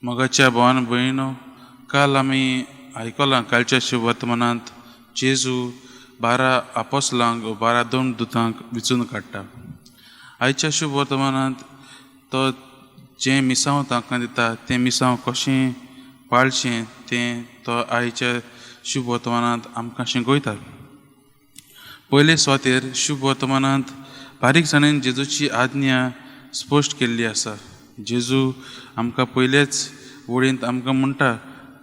मोगाच्या भावान भयणो, काल आमी आयकलां कालच्या शुभवर्तमानांत जेजू 12 आपोसलांक 12 दोन दुतांक विचून काडटा. आयच्या शुभवर्तमानांत तो जें मिसांव तांकां दिता तें मिसांव कशें पाळचें तें तो आयच्या शुभवर्तमानांत आमकां शिकयता. पयले सुवातेर शुभवर्तमानांत बारीकसाणेन जेजूची आज्ञा स्पश्ट केल्ली आसा. जेजू आमकां पयलेच वळींत आमकां म्हणटा,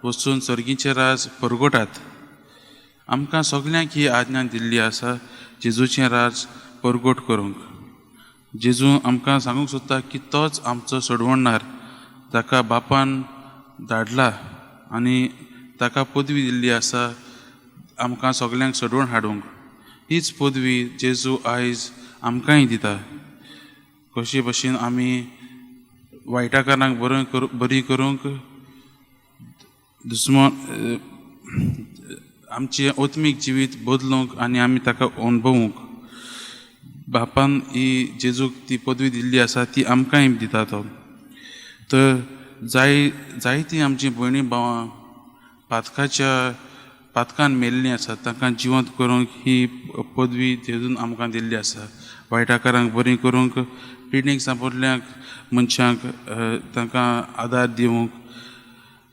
वचून सर्गीचें राज परगटात. आमकां सगल्यांक ही आज्ञा दिल्ली आसा जेजूचें राज परगट करूंक. जेजू आमकां सांगूंक सोदता की तोच आमचो सोडवणदार, ताका बापान धाडला आनी ताका पदवी दिल्ली आसा आमकां सगल्यांक सोडवण हाडूंक. हीच पदवी जेजू आयज आमकांय दिता. कशे भशेन आमी वायटाकारांक बरी करूंक, दुस्मान आमचें आत्मीक जिवीत बदलूंक आनी आमी ताका अणभवूंक बापान ही जेजूक ती पदवी दिल्ली आसा ती आमकांय दिता तो. तर जायतीं आमची भयणी भावां पातकान मेल्लीं आसात, तांकां जिवंत करूंक ही पदवी जेजून आमकां दिल्ली आसा. वायटाकारांक बरीं करूंक, पिडणीक सांपडल्या मनशांक तांकां आदार दिवंक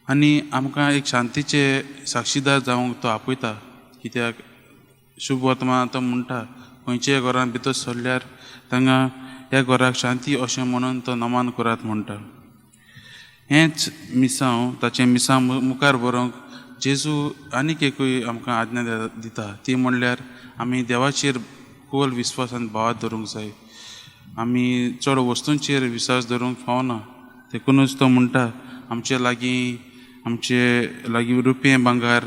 आनी आमकां एक शांतीचे साक्षीदार जावंक तो आपयता. कित्याक शुभ वर्तमान तो म्हणटा, खंयच्याय घरान भितर सरल्यार तांगा ह्या घराक शांती अशें म्हणून तो नमान करात म्हणटा. हेंच मिसांव, ताचें मिसांव मुखार व्हरूंक जेजू आनीक एकूय आमकां आज्ञा दिता, ती म्हणल्यार आमी देवाचेर खोल विस्वास आनी भावार्थ दवरूंक जाय. आमी चड वस्तूंचेर विस्वास दवरूंक फावना. देखुनूच तो म्हणटा, आमचे लागीं रुपें, भांगर,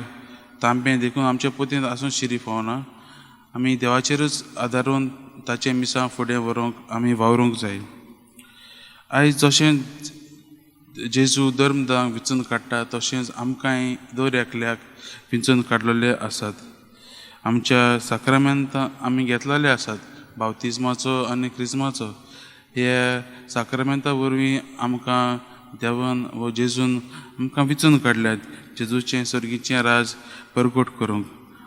तांबें देखून आमच्या पोतयेंत आसून शिरी फावना. आमी देवाचेरूच आदारून ताचें मिसांव फुडें व्हरूंक आमी वावरूंक जाय. आयज जशें जेजू धर्मदांक विचून काडटा तशेंच आमकांय दर एकल्याक विंचून काडलेले आसात. आमच्या साक्रामेंतां आमी घेतलेले आसात, बावतिज्माचो आनी क्रिज्माचो. हे साक्रामेंता वरवीं आमकां देवान व जेजून आमकां विचून काडल्यात जेजूचें सर्गीचें राज परगट करूंक.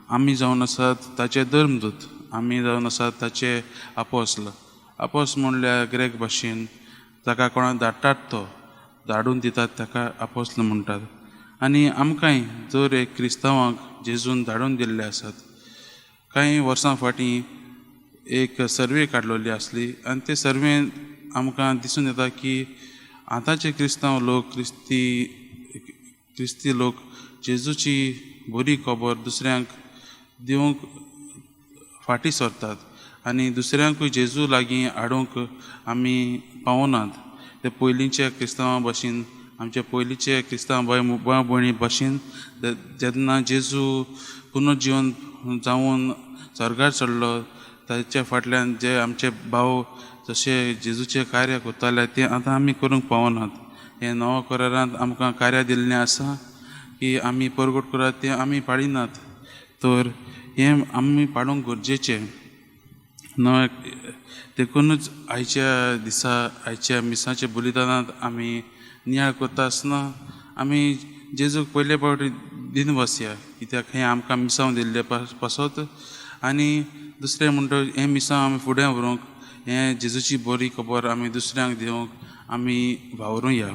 आमी जावन आसात ताचे धर्मदूत, आमी जावन आसात ताचे आपोस्ल. आपोस म्हणल्यार ग्रेक भाशेन ताका कोणाक धाडटात तो धाडून दितात ताका आपोस्ल म्हणटात. आनी आमकांय जर एक क्रिस्तांवांक जेजून धाडून दिल्ले आसात. कांय वर्सां फाटीं एक सर्वे काडलेली आसली आनी ते सर्वेन आमकां दिसून येता की आतांचे क्रिस्तांव लोक, क्रिस्ती लोक जेजूची बरी खबर दुसऱ्यांक दिवंक फाटीं सरतात आनी दुसऱ्यांकूय जेजू लागीं हाडूंक आमी पावनात. ते पयलींच्या क्रिस्तांवां भशेन, आमच्या पयलींचे क्रिस्तांव भाव भयणी भशेन जेन्ना जेजू पुनर्जिवन जावन स्वर्गार चडलो ताच्या फाटल्यान जे आमचे भाव जशे जेजूचें कार्य करताले तें आतां आमी करूंक पावनात. हें नवो करारांत आमकां कार्य दिल्लें आसा की आमी परगट करात, तें आमी पाळिनात. तर हें आमी पाळूंक गरजेचें न्हय. देखुनूच आयच्या दिसा आयच्या मिसाच्या बलिदानांत आमी नियाळ करता आसतना आमी जेजूक पयले फावटी दिन बसया, कित्याक हें आमकां मिसांव दिल्लें पासत. आनी दुसरें म्हणटा हें मिसांव आमी फुडें व्हरूंक, हें जेजूची बरी खबर आमी दुसऱ्यांक दिवंक आमी वावरुया.